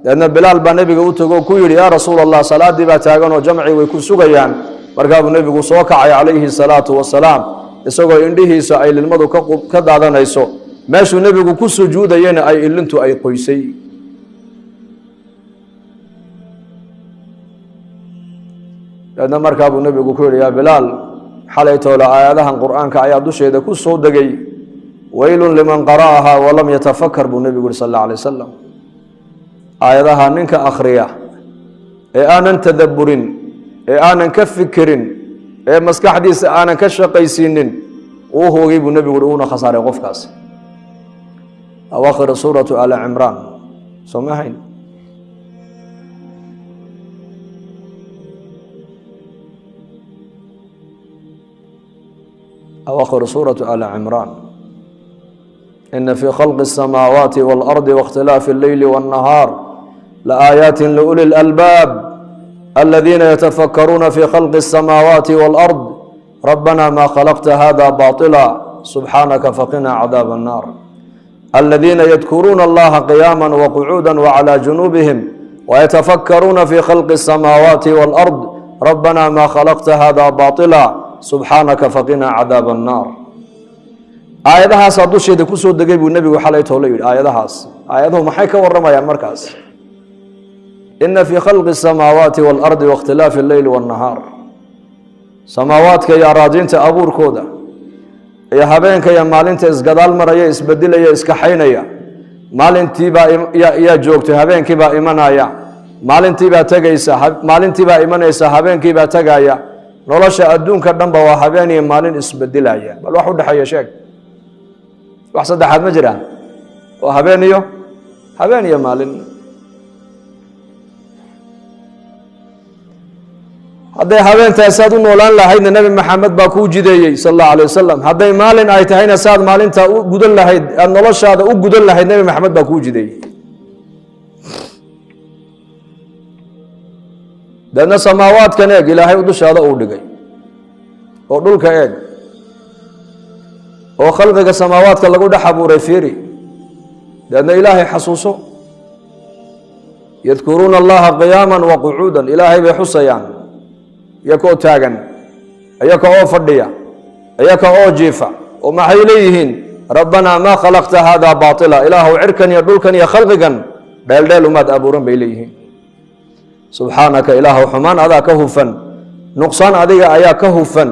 Deedna Bilaal baa nebiga u tago ku yidhi: "Yaa Rasuul Allah, salaaddii baa taagan oo jamcii way ku sugayaan." Markaabuu nebigu soo kacay calayhi salaatu wasalaam, isagoo indhihiisa ay lilmadu ka daadanayso, meeshuu nebigu ku sujuudayena ay ilintu ay qoysay. Deedna markaabuu nebigu ku yidhi: "Yaa Bilaal, xalay toole aayadahan Qur'aanka ayaa dusheeda ku soo degay. Waylun liman qara'ahaa walam yatafakar," buu nebigu yihi sal alla alay wasalam. Aayadaha ninka akhriya ee aanan tadabburin, ee aanan ka fikirin, ee maskaxdiisa aanan ka shaqaysiinin, uu hoogay, buu nebigu uhi, uuna khasaaray qofkaasi. Awaakhir Suuratu Ali Cimraan, soo ma ahayn? Awaakhir Suuratu Ali Cimraan: "Ina fii khalqi الsamaawaati wاlardi waاkhtilaafi اlleyli wالnahaar laaayaati liuli اlalbaab aladiina yatafakaruuna fi khalqi الsamaawaati wاlard rabbana ma khalaqta hada baطila subxaanaka faqina cadaab الnaar aladiina yadkuruuna allaha qiyaama waqcuuda wclى junuubihim wayatafakaruuna fi khalqi الsamaawaati wاlard rabbana ma khalaqta hada baطila subxaanaka faqina cadaab الnaar." Aayadahaasaa dusheeda kusoo degay, buu nebigu xalay toole yidhi. Aayadahaas, aayaduhu maxay ka warramayaan markaas? Ina fii khalqi الsamaawaati wاlardi waاkhtilaafi اlleyli wالnahaar, samaawaadka iyo araadiinta abuurkooda iyo habeenka iyo maalinta isgadaal maraya, isbedelaya, iskaxaynaya. Maalintiibaa yaa joogtay, habeenkiibaa imanaya, maalintiibaa tegaysa, maalintiibaa imanaysa, habeenkiibaa tegaya. Nolosha adduunka dhanba waa habeen iyo maalin isbedelaya. Bal wax u dhexeeya sheeg. Wax saddexaad ma jiraan? Waa habeen iyo maalin. Hadday habeentahay, saad u noolaan lahaydna Nebi Maxamed baa kuu jideeyey sal allahu alay wasalam. Hadday maalin ay tahayna, saad maalintaa u gudan lahayd, aada noloshaada u gudan lahayd, Nebi Maxamed baa kuu jideeyey. Deedna samaawaadkan eeg Ilaahay dushaada uu dhigay, oo dhulka eeg, oo khalqiga samaawaadka lagu dhex abuuray fiiri. Deedna Ilaahay xasuuso. Yadkuruuna allaha qiyaama wa qucuudan, Ilaahay bay xusayaan iyaka oo taagan, iyaka oo fadhiya, iyaka oo jiifa. Oo maxay leeyihiin? "Rabbanaa maa khalaqta hada baatila." Ilaahow, cirkan iyo dhulkan iyo khalqigan dheeldheel umaad abuuran, bay leeyihiin. Subxaanaka, ilaahow, xumaan adaa ka hufan, nuqsaan adiga ayaa ka hufan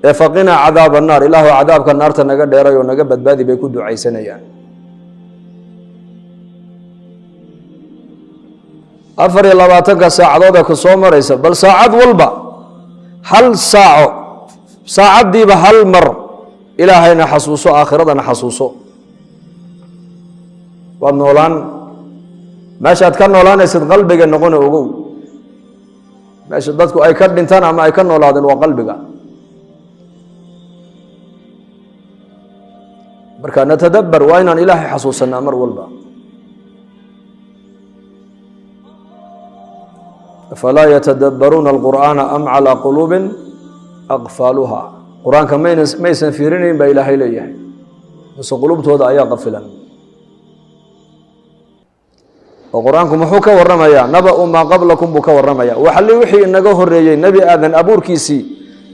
ee faqinaa cadaab annaar, ilaahow, cadaabka naarta naga dheeray oo naga badbaadi, bay ku ducaysanayaan. 24-ka saacadood ee ku soo maraysa, bal saacad walba hal saaco, saacaddiiba hal mar Ilaahayna xasuuso, aakhiradana xasuuso, waad noolaan. Meeshaad ka noolaanaysid qalbiga noqona. Ogow, meesha dadku ay ka dhintaan ama ay ka noolaadeen waa qalbiga. Marka natadabbar, waa inaan Ilaahay xasuusanaa mar walba. Afalaa yatadabbaruuna alqur'aana am calaa quluubin aqfaaluha? Qur-aanka maysan fiirinayn, baa Ilaahay leeyahay, mise qulubtooda ayaa qafilan? Oo Qur-aanku muxuu ka warramayaa? Naba'u maa qablakum buu ka warramaya. Waxali wixii inaga horeeyey, Nebi Aadan abuurkiisii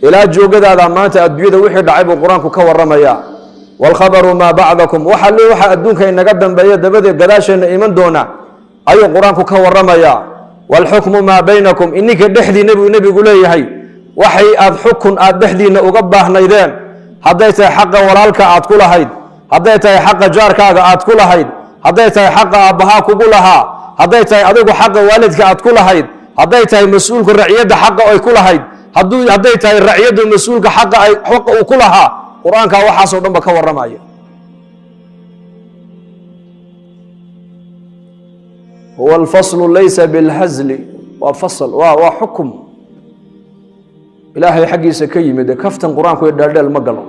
ilaa joogadaada maanta adduunyada wixii dhacay buu Qur-aanku ka warramayaa. Waalkhabaru maa bacdakum, waxali waxa adduunka inaga dambeeya, dabadeed gadaasheenna iman doona ayuu Qur-aanku ka warramayaa. Waalxukmu maa baynakum, ininka dhexdiina, buu nebigu leeyahay, waxay aad xukun aad dhexdiinna uga baahnaydeen, hadday tahay xaqa walaalka aad ku lahayd, hadday tahay xaqa jaarkaaga aad ku lahayd, hadday tahay xaqa aabbahaa kugu lahaa, hadday tahay adigu xaqa waalidka aad ku lahayd, hadday tahay mas-uulku raciyadda xaqa ay ku lahayd, hadday tahay raciyaddu mas-uulka xaqa ay xaqa uu ku lahaa, Qur-aankaa waxaasoo dhan ba ka warramaya. Huwa alfaslu laysa bilhazli, waa fasl, waa xukum Ilaahay xaggiisa ka yimid. Kaftan Qur-aanku iyo dheeldheel ma galo.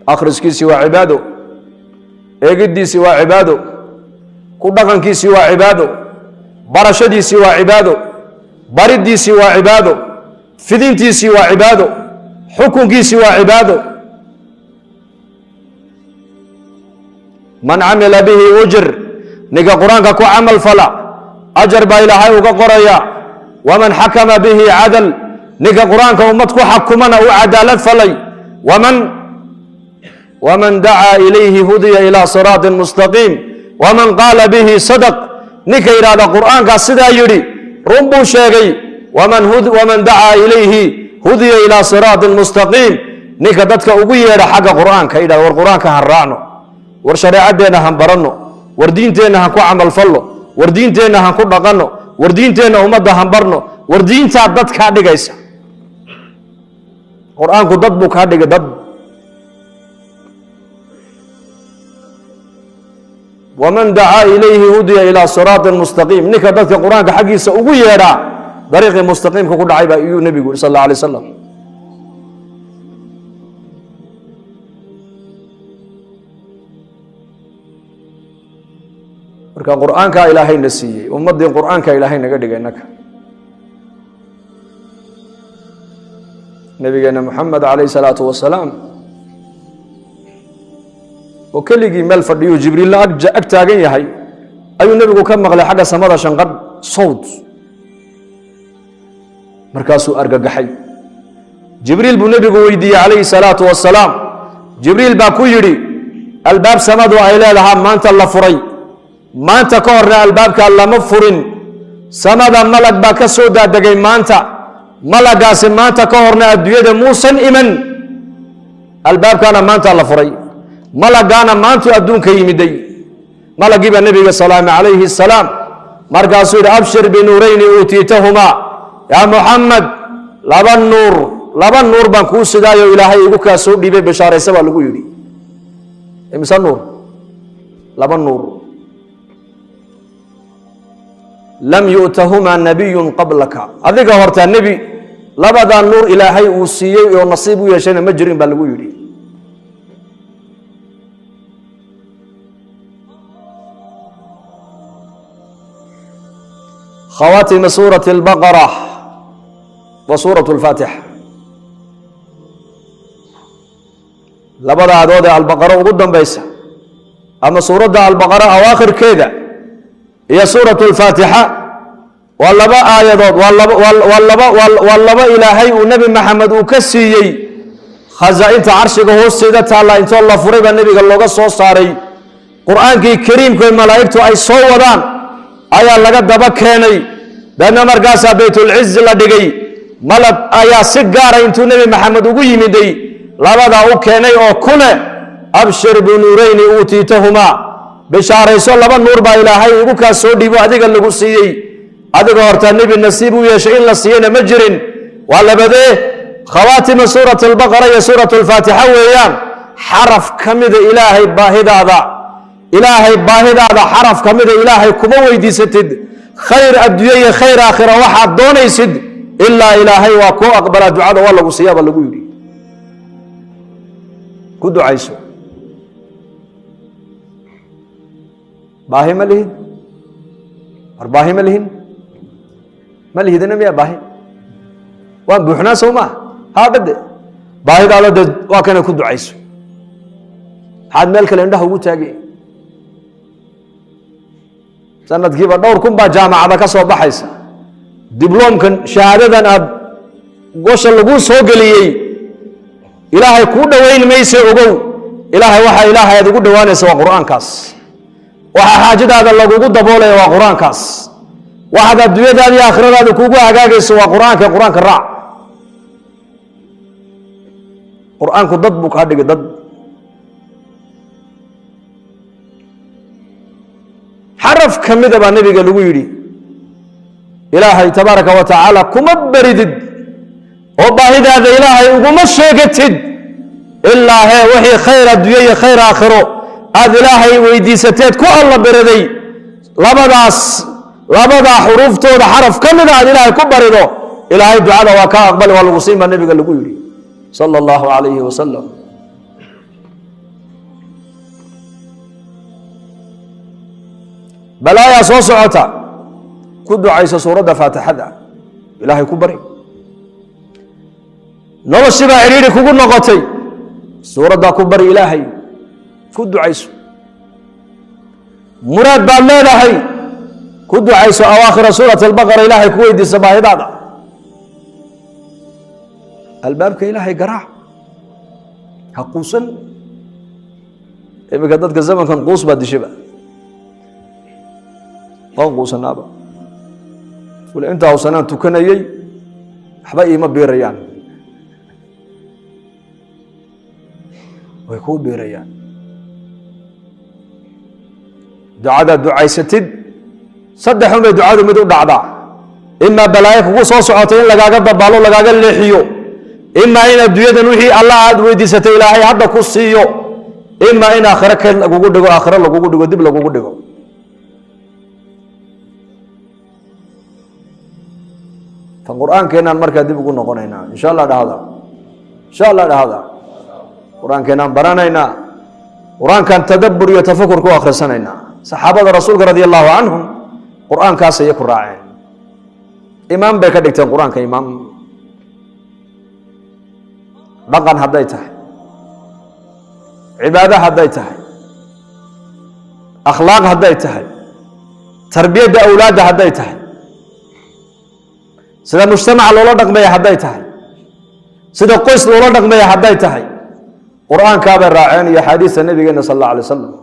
Akhriskiisii waa cibaado, eegiddiisii waa cibaado, ku dhaqankiisii waa cibaado, barashadiisii waa cibaado, bariddiisii waa cibaado, fidintiisii waa cibaado, xukunkiisii waa cibaado. Man camila bihi ujir. Ninka Qur-aanka ku camal fala, ajar baa Ilaahay uga qoraya. Waman xakama bihi cadal, ninka Qur-aanka ummad ku xakumana uu cadaalad falay. Waman dacaa ilayhi hudiya ilaa siraatin mustaqiim. Waman qaala bihi sadaq, ninka yidhahda Qur'aankaa sidaa yidhi, run buu sheegay. Waman dacaa ilayhi hudiya ilaa siraatin mustaqiim. Ninka dadka ugu yeedha xagga Qur'aanka, yidhahda war Qur-aanka han raacno, war shareecadeenna han baranno, war diinteenna han ku camalfallo, war diinteenna han ku dhaqanno, war diinteenna ummadda han barno, war diintaa dad kaa dhigaysa. Qur-aanku dad buu kaa dhigay, dad. Waman dacaa ilayhi hudiya ilaa siraatin mustaqiim. Ninka dadka Qur-aanka xaggiisa ugu yeedhaa, dariiqii mustaqiimka ku dhacay baa iyuu nebigu yuri sal alla alay wasalam. Marka Qur-aankaa Ilaahayna siiyey, ummaddii Qur-aanka Ilaahay naga dhigay innaka. Nabigeena Moxamed calayh salaatu wasalaam oo keligii meel fadhiyuu, Jibriilla ag taagan yahay, ayuu nebigu ka maqlay xagga samada shanqadh, sawd. Markaasuu argagaxay. Jibriil buu nebigu weydiiyey calayhi salaatu wasalaam. Jibriil baa ku yidhi, albaab samadu ay leedahaa maanta la furay, maanta ka horna albaabkaa lama furin. Samada malag baa ka soo daadegay maanta, malagaasi maanta ka horna adduunyada muusan iman. Albaabkaana maanta la furay, malagaana maantuu adduunka yimiday. Malagii baa nebiga salaamay calayhi asalaam. Markaasuu yidhi, abshir binuurayni uutiitahumaa yaa Muxamed, laba nuur, laba nuur baan kuu sidaayo Ilaahay igu kaa soo dhiibay, bishaaraysa baa lagu yidhi. Imise nuur? Laba nuur. Lam yu'tahumaa nabiyun qablaka, adiga hortaa nebi labadaa nuur Ilaahay uu siiyey oo nasiib u yeeshayna ma jirin baa lagu yidhi. Khawaatima suurati albaqara wa suuratu alfaatixa, labada adood ee Albaqaro ugu dambaysa ama suuradda Albaqara awaakhirkeeda iyo suuratu alfaatixa, waa laba aayadood, waa laba Ilaahay uu Nebi Maxamed uu ka siiyey khasaa-inta carshiga hoosteeda taalla. Intoo la furay baa nebiga looga soo saaray Qur-aankii kariimka, malaa'igtu ay soo wadaan ayaa laga daba keenay. Deedna markaasaa Baytulcizi la dhigay. Malag ayaa si gaara intuu Nebi Maxamed ugu yimiday labadaa u keenay oo ku leh, abshir binuurayni uutiitahumaa, bishaarayso, laba nuur baa Ilaahay igu kaa soo dhiibo, adiga lagu siiyey, adiga hortaa nebi nasiib u yeeshay in la siiyeyna ma jirin. Waa labadee? Khawaatima suurat albaqara iyo suurat alfaatixa weeyaan. Xaraf ka mida Ilaahay baahidaada, Ilaahay baahidaada xaraf ka mida Ilaahay kuma weydiisatid, khayr adduunye iyo khayr aakhira waxaad doonaysid, ilaa Ilaahay waa kuu aqbalaa ducada, waa lagu siiyaaba lagu yidhi. Ku ducayso. Baahi ma lihid? War baahi ma lihin? Ma lihidina miya baahi? Waan buuxnaa, soo maa? Haadhade baahidaada dee waa kana, ku ducayso. Maxaad meel kale indhaha ugu taagay? Sanadkiiba dhowr kun baa jaamacada ka soo baxaysa. Dibloomkan, shahaadadan aad gosha laguu soo geliyey, Ilaahay kuu dhoweyn mayse. Ogow, Ilaahay waxaa Ilaahay aad ugu dhowaanaysa waa Qur-aankaas. Waxaa xaajadaada lagugu daboolaya waa Qur-aankaas. Waxaad adduunyadaada iyo aakhiradaada kugu hagaagayso waa Qur-aanka. Qur-aanka raac. Qur-aanku dad buu kaa dhigay, dad. Xaraf ka mida baa nebiga lagu yidhi, Ilaahay tabaaraka wa tacaala kuma baridid oo baahidaada Ilaahay uguma sheegatid, ilaa hee wixii khayr adduunye iyo khayr aakhiro aada Ilaahay weydiisateed ku alla beriday, labadaas, labadaa xuruuftooda xaraf ka mida aad Ilaahay ku barido, Ilaahay ducada waa kaa aqbali, waa lagu siin baa nebiga lagu yidhi sala allahu calayhi wasalam. Balaayaa soo socota, ku ducayso suuradda Faatixada, Ilaahay ku bari. Noloshii baa cidhiidhi kugu noqotay, suuraddaa ku bari Ilaahay, ku ducayso. Muraad baad leedahay, ku ducayso. Awaakhira suurati Albaqara Ilaahay ku weydiisa baahidaada. Albaabka Ilaahay garaac, ha quusan. Iminka dadka zamankan quus baa dishaba, waan quusanaaba. Wali intaa usanaan tukanayey waxba iima biirayaan. Way kuu biirayaan ducadaad ducaysatid. Saddexun bay ducadu mid u dhacdaa: imaa balaayo kugu soo socotay in lagaaga dabaalo, lagaaga leexiyo, imaa in adduunyadan wixii Allah aad weydiisatay Ilaahay hadda ku siiyo, imaa in aakhiro keed lagugu dhigo, aakhiro lagugu dhigo, dib lagugu dhigo. Tan Qur-aankeenaan markaa dib ugu noqonaynaa, insha Allah dhahda, insha Allah dhahda. Qur-aankeenaan baranaynaa, Qur-aankan tadabbur iyo tafakur ku akhrisanaynaa. Saxaabada Rasuulka radia allahu canhum Qur-aankaas ayay ku raaceen, imaam bay ka dhigteen Qur-aanka imaam. Dhaqan hadday tahay, cibaado hadday tahay, akhlaaq hadday tahay, tarbiyadda awlaadda hadday tahay, sida mujtamaca loola dhaqmaya hadday tahay, sida qoys loola dhaqmaya hadday tahay, Qur-aankaabay raaceen iyo axaadiista Nabigeena sal alla alay wasalam.